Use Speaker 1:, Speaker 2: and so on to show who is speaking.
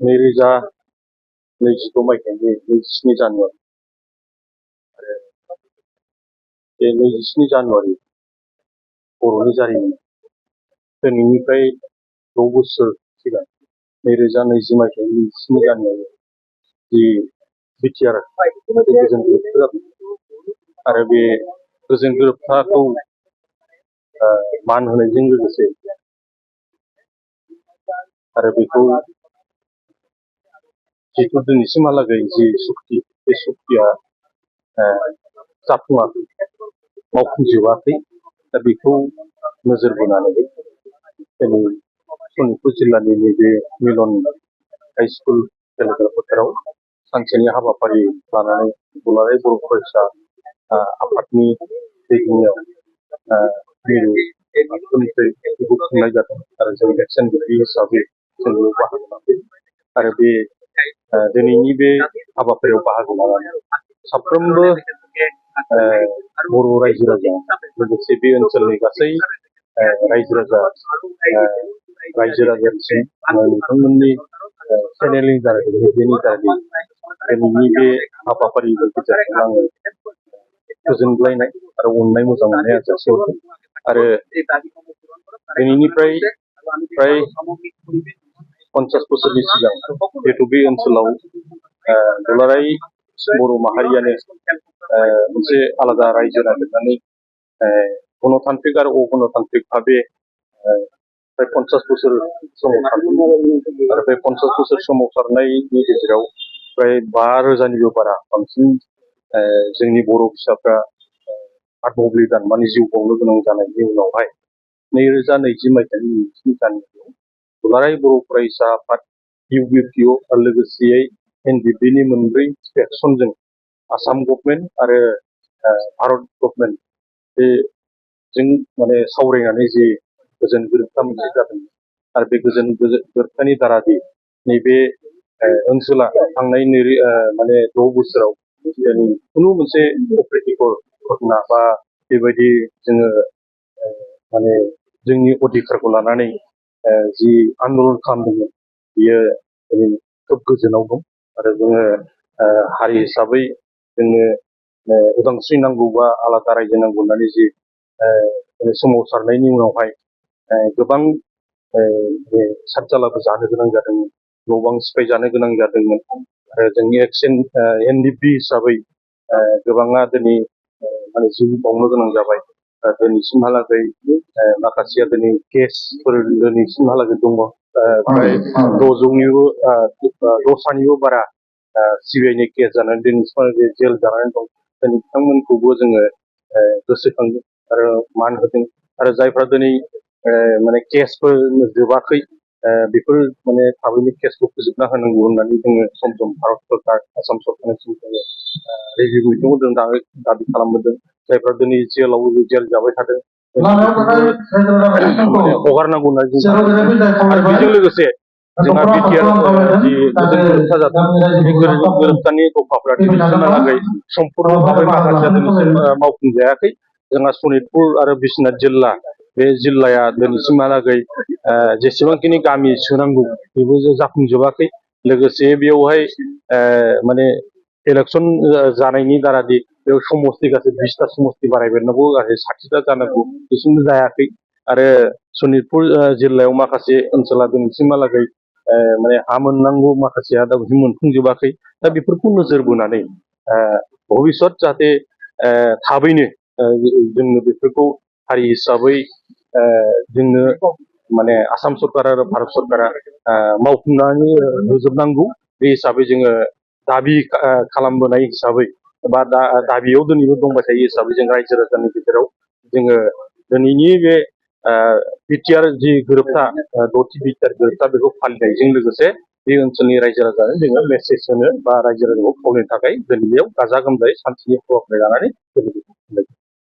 Speaker 1: नैरोजा नैजिद' मायथाइनि 27 जानुवारि आरो बे 27 जानुवारि बर'नि जारिमिन दिनैनिफ्राय 6 बोसोर सिगां 2020 मायथाइनि 27 जानुवारि जि बिटिआर गोजोन गोरोबथा जादों आरो बे गोजोन गोरोबथाखौ मान होनायजों लोगोसे आरो बेखौ जिथु दिनैसिमहालागै जि सुक्ति बे सुक्तिया जाफुङाखै मावफुंजोबाखै दा बेखौ नोजोर बोनानै दिनै सनितपुर जिल्लानि नैबे मिलन हाइ स्कुल गेलेग्रा फोथाराव सानसेनि हाबाफारि लानानै दुलाराय बर' फरायसा आफादनि दैदेननायाव मिरु आफादनिफ्राय बेखौ खुंनाय जादों आरो जों एक्सनगिरि हिसाबै जों बेयाव बाहागो लादों आरो बे दिनैनि बे हाबाफारियाव बाहागो लानानै साफ्रोमबो बर' रायजो राजा लोगोसे बे ओनसोलनि गासै रायजो राजानिसिम नोंथांमोननि चेनेलनि दारै बेनि दारै दिनैनि बे हाबाफारिनि गेजेरजों आङो गोजोनग्लायनाय आरो अननाय मोजां मोननाय जासिहरदों आरो दिनैनिफ्राय फ्राय 50 बोसोरनि सिगां जिहेतु बे ओनसोलाव दुलाराय बर' माहारियानो मोनसे आलादा रायजो नागिरनानै गणतान्त्रिक आरो अगणतान्त्रिक भाबे फ्राय 50 बोसोर सोमावसारदों आरो बे 50 बोसोर सोमावसारनायनि गेजेराव फ्राय 5,000निबो बारा बांसिन जोंनि बर' फिसाफ्रा आत्मबलिदान माने जिउ बावनो गोनां जानायनि उनावहाय 2020 मायथाइनि 27 जानुवारियाव दुलाराय बर' फरायसा आफाद इउबिपिअ आरो लोगोसेयै एनडिपिनि मोनब्रै एक्सनजों आसाम गभर्नमेन्ट आरो भारत गभर्नमेन्ट बे जों माने सावरायनानै जि गोजोन गोरोबथा मोनसे जादों आरो बे गोजोन गोरोबथानि दारादि नैबे ओनसोला थांनाय माने 6 बोसोराव खुनु मोनसे अप्रितिकर घटना बा बेबायदि जोङो माने जोंनि अधिकारखौ लानानै जि आन्दलन खालामदोंमोन बियो खोब गोजोनाव दं आरो जोङो हारि हिसाबै जोंनो उदांस्रि नांगौ बा आलादा रायजो नांगौ होननानै जि सोमावसारनायनि उनावहाय गोबां सातजालाबो जानो गोनां जादोंमोन न' बां सिफायजानो गोनां जादोंमोन आरो जोंनि एनडिपि हिसाबै गोबाङा दिनै माने जिउ बावनो गोनां जाबाय दिनैसिमहालागै माखासेया दिनै केसफोर दिनैसिमहालागै दङ फ्राय 600निबो बारा सिबिआइनि केस जानानै दिनैसिमहालागै जेल जानानै दं दिनै बिथांमोनखौबो जोङो गोसोखांदों आरो मान होदों आरो जायफ्रा दिनै माने केसफोर जोबाखै बेफोर माने थाबैनो केसखौ फोजोबना होनांगौ होननानै जोङो सम सम भारत सरकार आसाम सरकारनिसिम जोङो रिभिउ मिटिंआव जों दाबि खालामबोदों जायफ्रा दिनै जेल जाबाय थादों माने हगारनांगौ होननानै जों आरो बेजों लोगोसे जोंहा बिटिआर जि गोजोन गोरोबथा जादों बे गोरोबथानि दफाफ्रा दिनैसिमहालागै सम्पुर्ण भाबै माखासेया दिनैसिम मावफुंजायाखै जोंहा सनितपुर आरो बिश्वनाथ जिल्ला बे जिल्लाया दिनैसिमहालागै जेसेबांखिनि गामि सोनांगौ बेबो जाफुंजोबाखै लोगोसे बेयावहाय माने इलेक्सन जानायनि दारादि बेयाव समस्ति गासै 20टा समस्ति बारायबावनांगौ आरो 60टा जानांगौ बेसिमबो जायाखै आरो सनितपुर जिल्लायाव माखासे ओनसोला दिनैसिमहालागै माने हा मोननांगौ माखासेया दाबो मोनफुंजोबाखै दा बेफोरखौ नोजोर बोनानै भबिष्यत जाहाथे थाबैनो जोंनो बेफोरखौ हारि हिसाबै जोंनो माने आसाम सरकार आरो भारत सरकारा मावफुंनानै होजोबनांगौ बे हिसाबै जोङो दाबि खालामबोनाय हिसाबै बा दाबियाव दिनैबो दंबाय थायो हिसाबै जों रायजो राजानि गेजेराव जोङो दिनैनि बे बिटिआर जि गोरोबथा 6थि बिटिआर गोरोबथा बेखौ फालिनायजों लोगोसे बे ओनसोलनि रायजो राजानो जोङो मेसेज होनो बा रायजो राजाखौ खावलायनो थाखाय दिनै बेयाव गाजा गोमजायै सानसेनि हाबाफारि लानानै